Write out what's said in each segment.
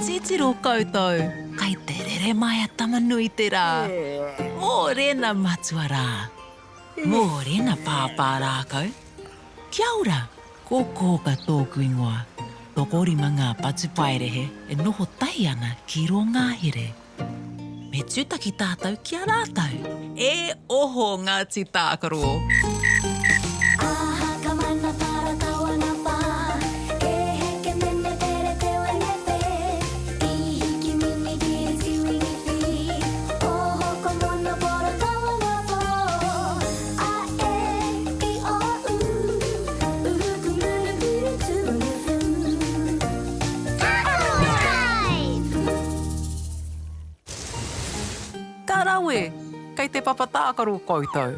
Titiro koutou, kai te rere mai a Tama-nui-te-rā. Mōrena matua rā. Mōrena pāpā rākau. Kia ora, ko Kōka tōku ingoa. Tokorima ngā patupaiarehe e noho tahi ana ki rō ngahere. Me tūtaki tātou ki a rātou. E oho Ngāti Tākaro! Aha ka mana para tawana pa E heke mene pere te wene pe I hiki mini kiri tiwini fi Oho ko mono poro tawana po A e i o u Uhu ku muru muru tu unu fu Tākaro Time! Ka rawe! Kei te papa tākaro koutou.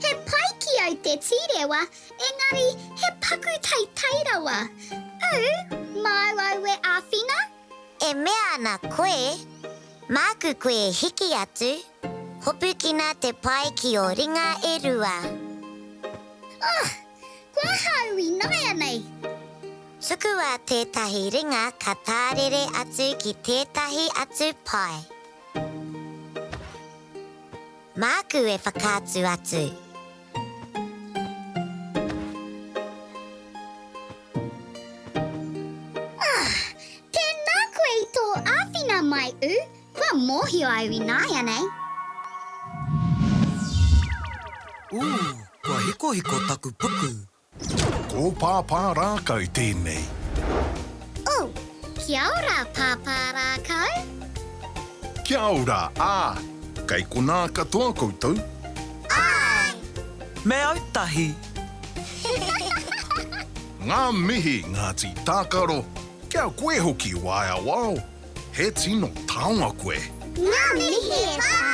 He pai ki au te tīrewa, engari he paku teitei rawa. Ū, māu au e āwhina? E mea ana koe, māku koe e hiki atu, hopukina te pae ki ō ringa e rua. Oh! Ko ahau ināianei. Tukua tētahi ringa ka tārere atu ki tētahi atu pae. Māku e whakaatu atu. Ah, tēnā koe i tō āwhina mai, U, kua mōhio au ināianei. Ū, kua hikohiko taku puku. Ko Pāpā Rākau tēnei. Oh, kia ora Pāpā Rākau. Kia ora, ā, kei konā katoa koutou? Āe! Me autahi! Ngā mihi Ngāti Tākaro, kia koe hoki Waeawao. He tino taonga koe. Ngā mihi e pā!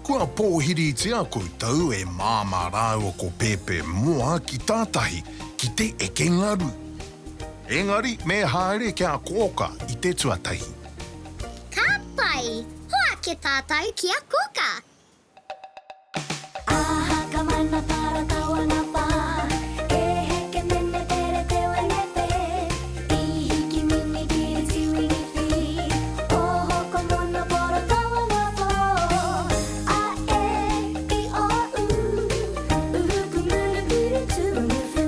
Kua pōhiritia koutou e Māmā rāua ko Pēpē Moa ki tātahi, ki te eke ngaru. Engari me haere kia kōka i te tuatahi. Ka pai! Hoake tātou ki a Kōka! Aha ka mana para tawana pa E heke mene pere te wene pe I hiki mini kiri tiwini fi Oho ko mono poro tawana po A e i o u Uhu ku muru muru tu unu fu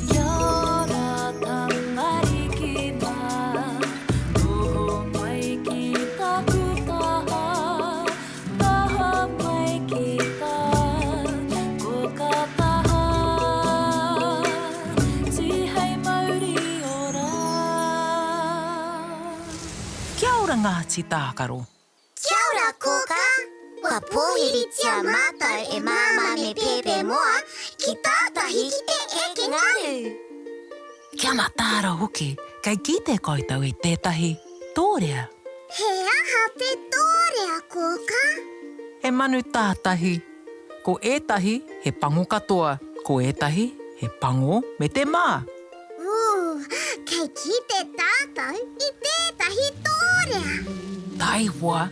Kia ora tamariki mā. Noho mai ki taku taha, taha mai ki tā, ko ka taha, tihei mauri ora. Kia ora Ngāti Tākaro. Kia ora Kōkā! Kua pōhiritia mātou e Māmā me Pēpē Moa ki tātahi ki te eke ngaru. Kia mataara hoki, kei kite koutou i tētahi tōrea. He aha te tōrea, Kōkā? He manu tātahi. Ko ētahi he pango katoa, ko ētahi he pango me te mā. Ooh, kei kite tātou i tētahi tōrea! Taihoa,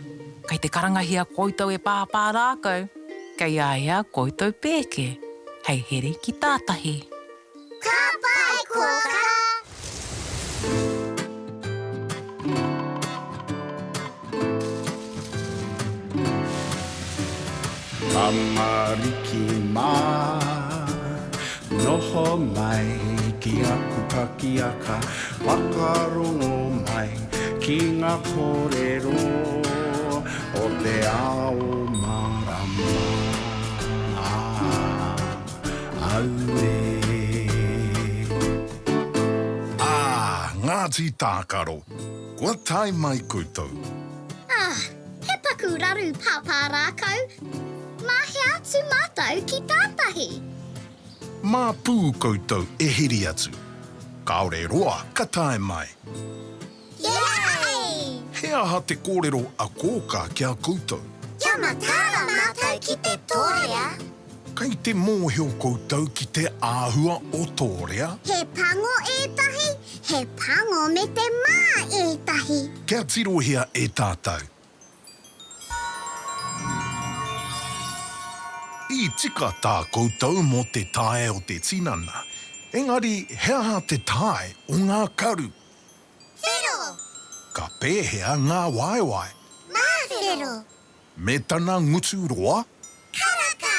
kei te karangahia koutou e Pāpā Rākau, kei a ia koutou pēke, hei here ki tātahi. Ka pai, Kōkā! Tamariki mā, noho mai ki aku pakiaka, whakarongo mai ki ngā kōrero o te ao mārama. Auē. Ā, Ngāti Tākaro, kua tae mai koutou. Ah, he paku raru pāpā rākau. Mā hea atu mātou ki tātahi? Mā pū koutou e heri atu. Kāore roa ka tae mai. Yay! He aha te kōrero a Kōka ki a koutou? Kia mataara mātou ki te tōrea. Kei te mōhio koutou ki te āhua o Tōrea? He pango ētahi, he pango me te mā ētahi. Kia tirohia e tātou. I tika tā koutou mō te tae o te tinana, engari he aha te tae o ngā karu? Whero. Ka pēhea ngā waewae? Māwhero. Me tana ngutu roa? Karaka.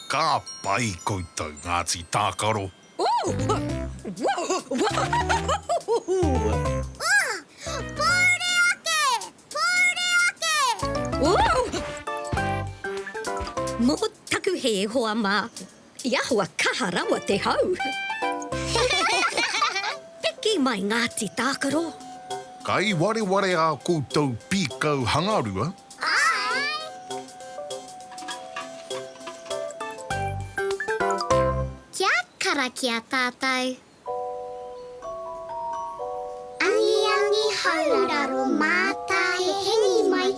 Ka pai koutou, Ngāti Tākaro. Pōuri ake! Pōuri ake! Mō taku hē, hoa mā, i ahua kaha rawa te hau. Piki mai Ngāti Tākaro. Kai wareware ā koutou pīkau hangarua. Āe! Kia karakia tātou. Angiangi hauraro mātāhe hengi mai,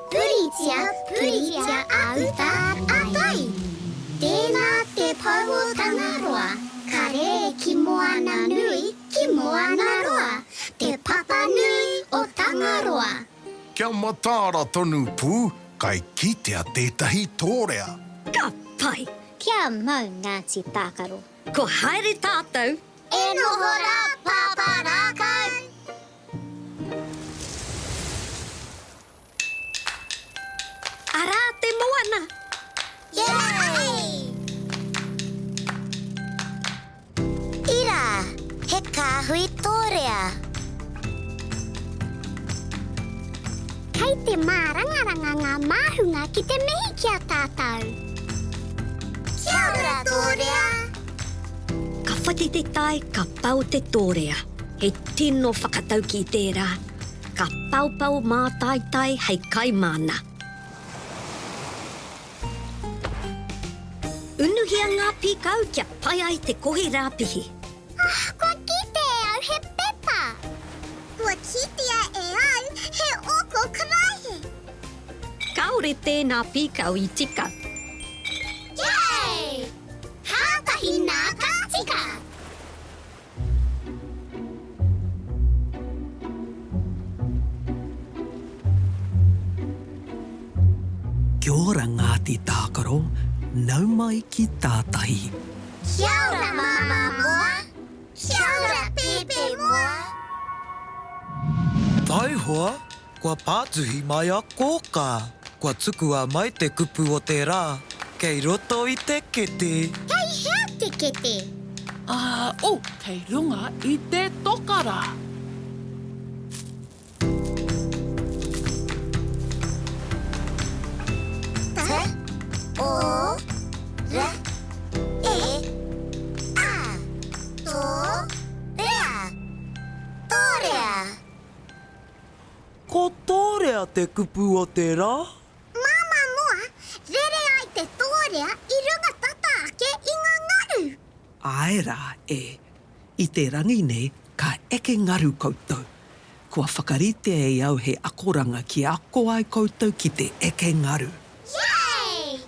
Puritia, puritia a uta, a tai. Tēnā te pou o Tangaroa, ka rere ki moana nui, ki moana roa, te papa nui o Tangaroa. Kia mataara tonu pū, kai kitea tētahi tōrea. Ka pai! Kia mau Ngāti Tākaro. Ko haere tātou. E noho rā Pāpā Rākau. Arā te moana. Yay! Ira, he kāhui tōrea. Kei te mārangaranga ngā māhunga ki te mihi ki a tātou. Kia ora, Tōrea! Ka whati te tai, ka pao te tōrea. He tino whakataukī tērā. Ka paopao mātaitai hei kai māna. Unuhia ngā pīkau kia pai ai te kohi rāpihi. Ah, kua kite e au he pepa. Kua kitea e au he oko karaehe. Kāore tēnā pīkau i tika. Yay! Kātahi nā ka tika! Kia ora Ngāti Tākaro, nau mai ki tātahi. Kia ora Māmā Moa, kia ora Pēpē Moa. Taihoa, kua pātuhi mai a Kōkā. Kua tukua mai te kupu o te rā, kei roto i te kete. Kei hea te kete? Ā, oh, kei runga i te toka rā. T O R E A Tō rea Tōrea. Ko tōrea te kupu o te rā. Māmā moa, rere ai te tōrea i runga tata ake i ngā ngaru. Āe rā, e. I te rangi nei, ka eke ngaru koutou. Kua whakaritea e au he akoranga kia ako ai koutou ki te eke ngaru. Yay!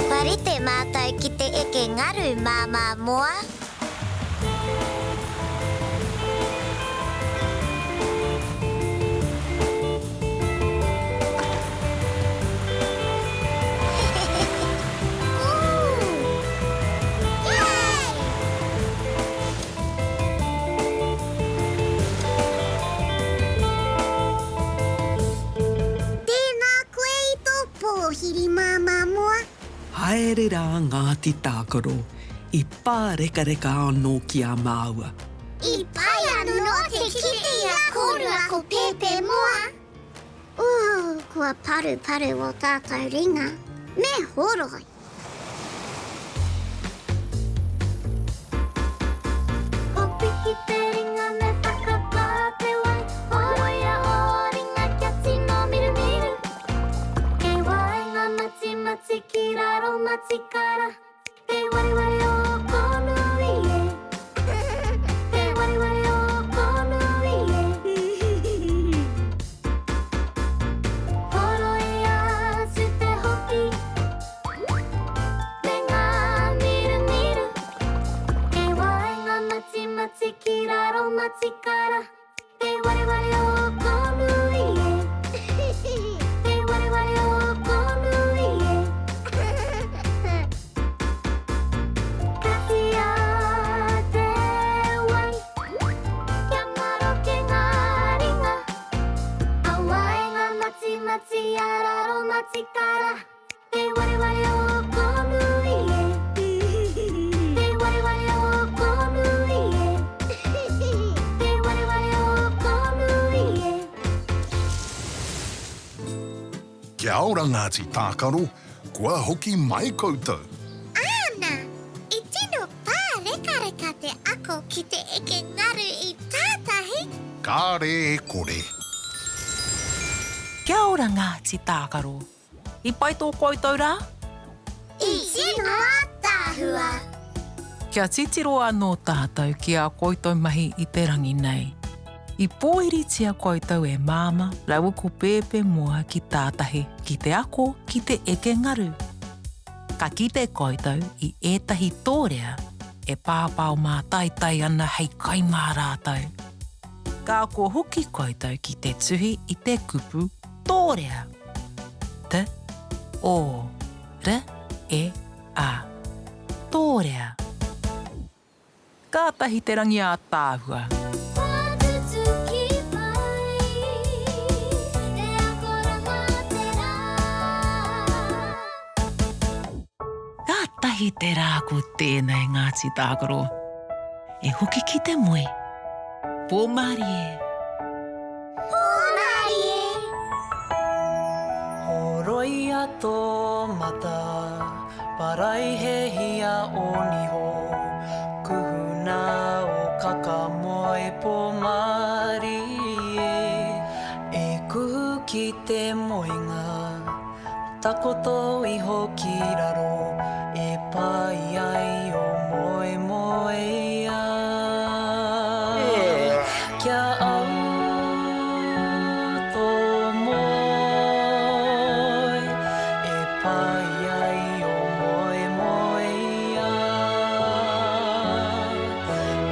Kua rite mātou ki te eke ngaru, Māmā Moa. Tēnā koe i tō pōhiri, Māmā Moa. Haere rā Ngāti Tākaro, i pārekareka anō ki a māua. I pai anō te kite i a kōrua ko Pēpē Moa. Ooh, kua paruparu ō tātou ringa. Me horoi. Ko piki te ringa me whakapā te wai Horoia ō ringa kia tino mirumiru Kei waenga matimati ki raro matikara Te wareware o Kōnui e Te wareware o Kōnui e Horoia atu te hoki Me ngā mirumiru Kei waenga matimati ki raro matikara Te wareware o Kōnui e. mati a raro matikara Te wareware o kōmui e Te wareware o kōmui e Te wareware o kōmui e. Kia ora Ngāti Tākaro, kua hoki mai koutou. Āna, i tino pārekareka te ako ki te eke ngaru i tātahi. Kāre e kore. Kia ora Ngāti Tākaro. I pai tō koutou rā? I tino ātaahua. Kia titiro anō tātou ki ā koutou mahi i te rangi nei. I pōhiritia koutou e Māmā rāua ko Pēpē Moa ki tātahi ki te ako ki te eke ngaru. Ka kite koutou i ētahi tōrea e pāpao mātaitai ana hei kai mā rātou. Ka ako hoki koutou ki te tuhi i te kupu tōrea. T, O, R, E, A. Tōrea. Kātahi te rangi ātaahua. Kua tutuki mai te akoranga te rā. Kātahi te rā ko tēnei Ngāti Tākaro. E hoki ki te moe. Pō mārie. Pō mārie. Horoia tō mata, paraihehia ō niho, kuhuna ō kaka moe pō mārie, e kuhu ki te moenga. Takoto iho ki raro e pai ai o moemoeā. Kia au tō moe e pai ai o moemoeā.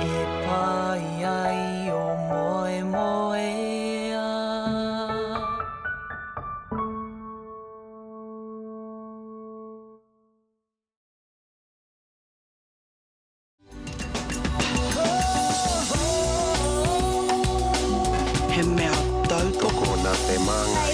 E pai ai o moemoeā. He mea tautoko. Tokona te māngai.